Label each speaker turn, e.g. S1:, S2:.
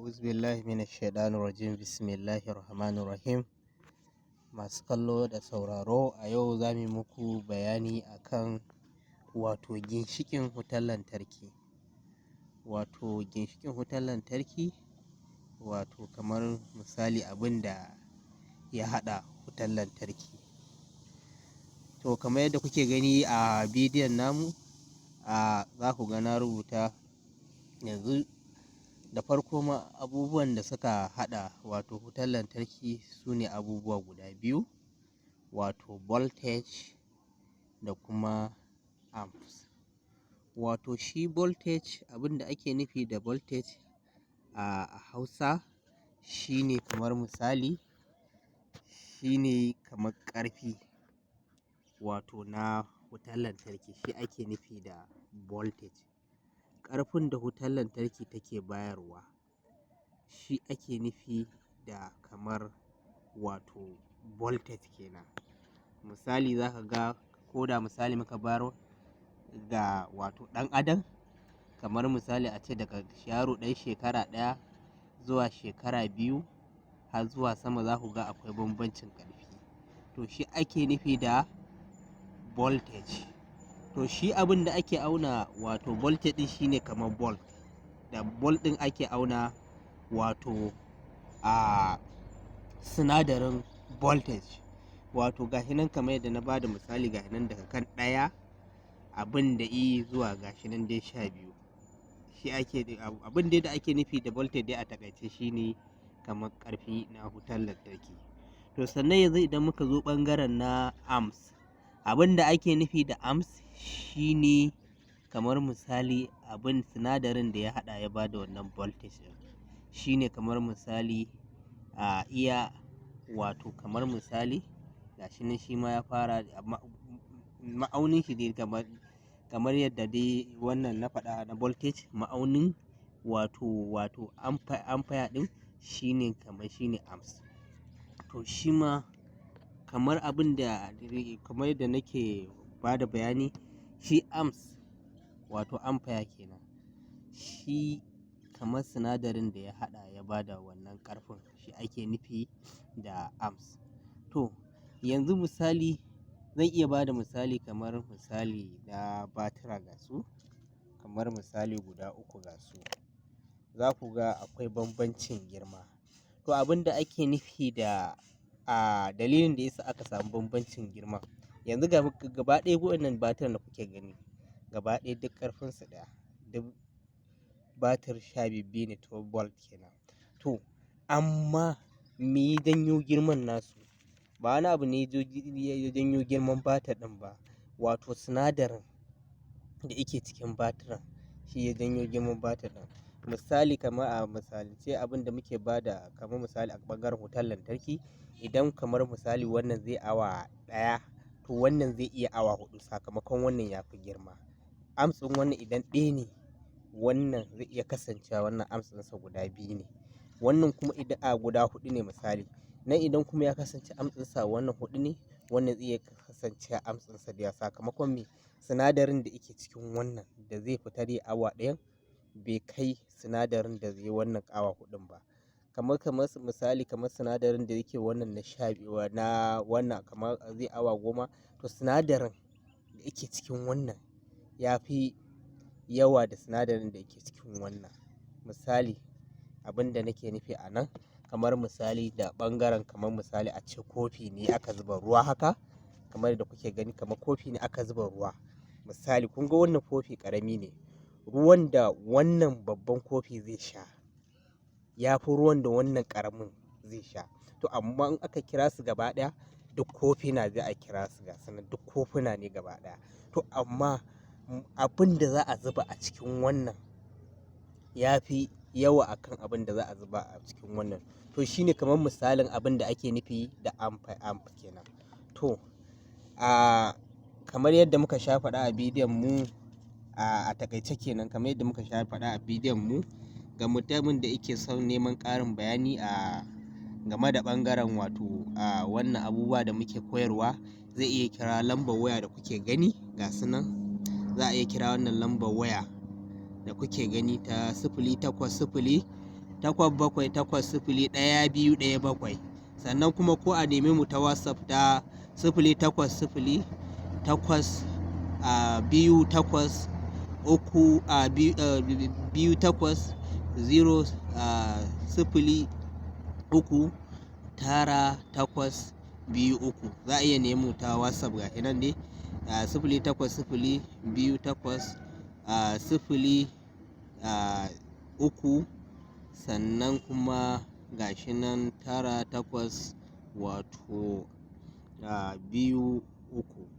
S1: A'uzubillahi minash-shaiɗanir-rajim. Bismillahir-rahmanir-rahim. Masu kallo da sauraro, a yau zamu yi muku bayani akan wato ginshiƙin wutar lantarki. Wato ginshiƙin wutar lantarki, wato kamar misali abunda ya haɗa wutar lantarki. To, kamar yadda kuke gani a bidiyon namu, zaku ga na rubuta yanzu. Da farko ma, abubuwan da suka haɗa wato wutar lantarki sune abubuwa guda biyu, wato voltage da kuma amps. Wato shi voltage, abunda ake nufi da voltage a Hausa shine kamar misali, shine kamar ƙarfi wato na wutar lantarki, shi ake nufi da voltage. Ƙarfin da wutar lantarki take bayarwa shi ake nufi da kamar wato voltage kenan. Misali, zaka ga ko da misali muka bayar ga wato ɗan adam, kamar misali ace daga yaro ɗan shekara 1 zuwa shekara 2 har zuwa sama, zaku ga akwai bambancin ƙarfi. To, shi ake nufi da voltage. To, shi abunda ake auna wato voltage ɗin shine kamar volt. Da volt ɗin ake auna wato a sinadarin voltage. Wato gashi nan, kamar yadda na bada misali, gashi nan daga kan 1 abinda i zuwa gashi nan dai 12. Shi ake abin dai da ake nufi da voltage dai a taƙaice shine kamar ƙarfi na wutar lantarki. To, sannan yanzu idan muka zo ɓangaren na amps, abinda ake nufi da amps shine kamar misali abin sinadarin da ya haɗa ya bada wannan voltage ɗin. Shine kamar misali a iya wato kamar misali gashi nan, shi ma ya fara ma'aunin shi dai kamar yadda dai wannan na faɗa na voltage, ma'aunin wato ampere ɗin shine kamar shine amps. To, shi ma kamar abin da kamar yadda nake bada bayani, shi amps, wato ampere kenan, shi kamar sinadarin da ya haɗa ya bada wannan ƙarfin, shi ake nufi da amps. To, yanzu misali zan iya bada misali, kamar misali na batira, ga su kamar misali guda uku, ga su za ku ga akwai bambancin girma. To, abin da ake nufi da a dalilin da yasa aka samu bambancin girma, yanzu gaba ɗaya waɗannan batiran da kuke gani, gaba ɗaya duk ƙarfin su ɗaya, duk batir 12 ne, 12 volt kenan. To, amma me ya janyo girman nasu? Ba wani abu ne ya janyo girman batir ɗin ba, wato sinadarin da yake cikin batiran shi ya janyo girman batir ɗin. Misali, kamar a misalce, abin da muke bada kamar misali a ɓangaren wutar lantarki, idan kamar misali wannan zai awa 1, to wannan zai iya awa 4, sakamakon wannan ya fi girma. Amps ɗin wannan idan 1 ne, wannan zai iya kasancewa wannan amps ɗinsa guda biyu ne. Wannan kuma idan a guda huɗu ne misali. Nan idan kuma ya kasance amps ɗinsa wannan huɗu ne, wannan zai iya kasancewa amps ɗinsa da yawa, sakamakon me? Sinadarin da yake cikin wannan da zai fita dai awa 1n bai kai sinadarin da zai wannan awa 4n ba. Kamar misali, kamar sinadarin da yake wannan na 12 na wannan kamar zai awa 10, to sinadarin da yake cikin wannan ya fi yawa da sinadarin da yake cikin wannan. Misali, abin da nake nufi a nan, kamar misali da ɓangaren kamar misali ace kofi ne aka zuba ruwa haka, kamar yadda kuke gani, kamar kofi ne aka zuba ruwa. Misali, kun ga wannan kofi ƙarami ne, ruwan da wannan babban kofi zai sha ya fi ruwan da wannan ƙaramin zai sha. To, amma in aka kira su gaba ɗaya, duk kofina za a kira su, ga su nan duk kofuna ne gaba ɗaya. To, amma abin da za a zuba a cikin wannan ya fi yawa akan abin da za a zuba a cikin wannan. To, shine kamar misalin abin da ake nufi da amp kenan. To, kamar yadda muka sha faɗa a bidiyon mu, a taƙaice kenan, kamar yadda muka sha faɗa a bidiyon mu, ga mutumin da yake son neman ƙarin bayani a game da ɓangaren wato a wannan abubuwa da muke koyarwa, zai iya kira lambar waya da kuke gani, ga su nan. Za a iya kira wannan lambar waya da kuke gani ta 080 8 7 8 0 1 2 1 7. Sannan kuma ko a neme mu ta WhatsApp ta 080 8 2 8 3 2 8 0 0 3 9 8 2 3. Za a iya nemo ta WhatsApp, ga nan dai, 080 2 8 0 3, sannan kuma gashi nan 9 8, wato 2 3.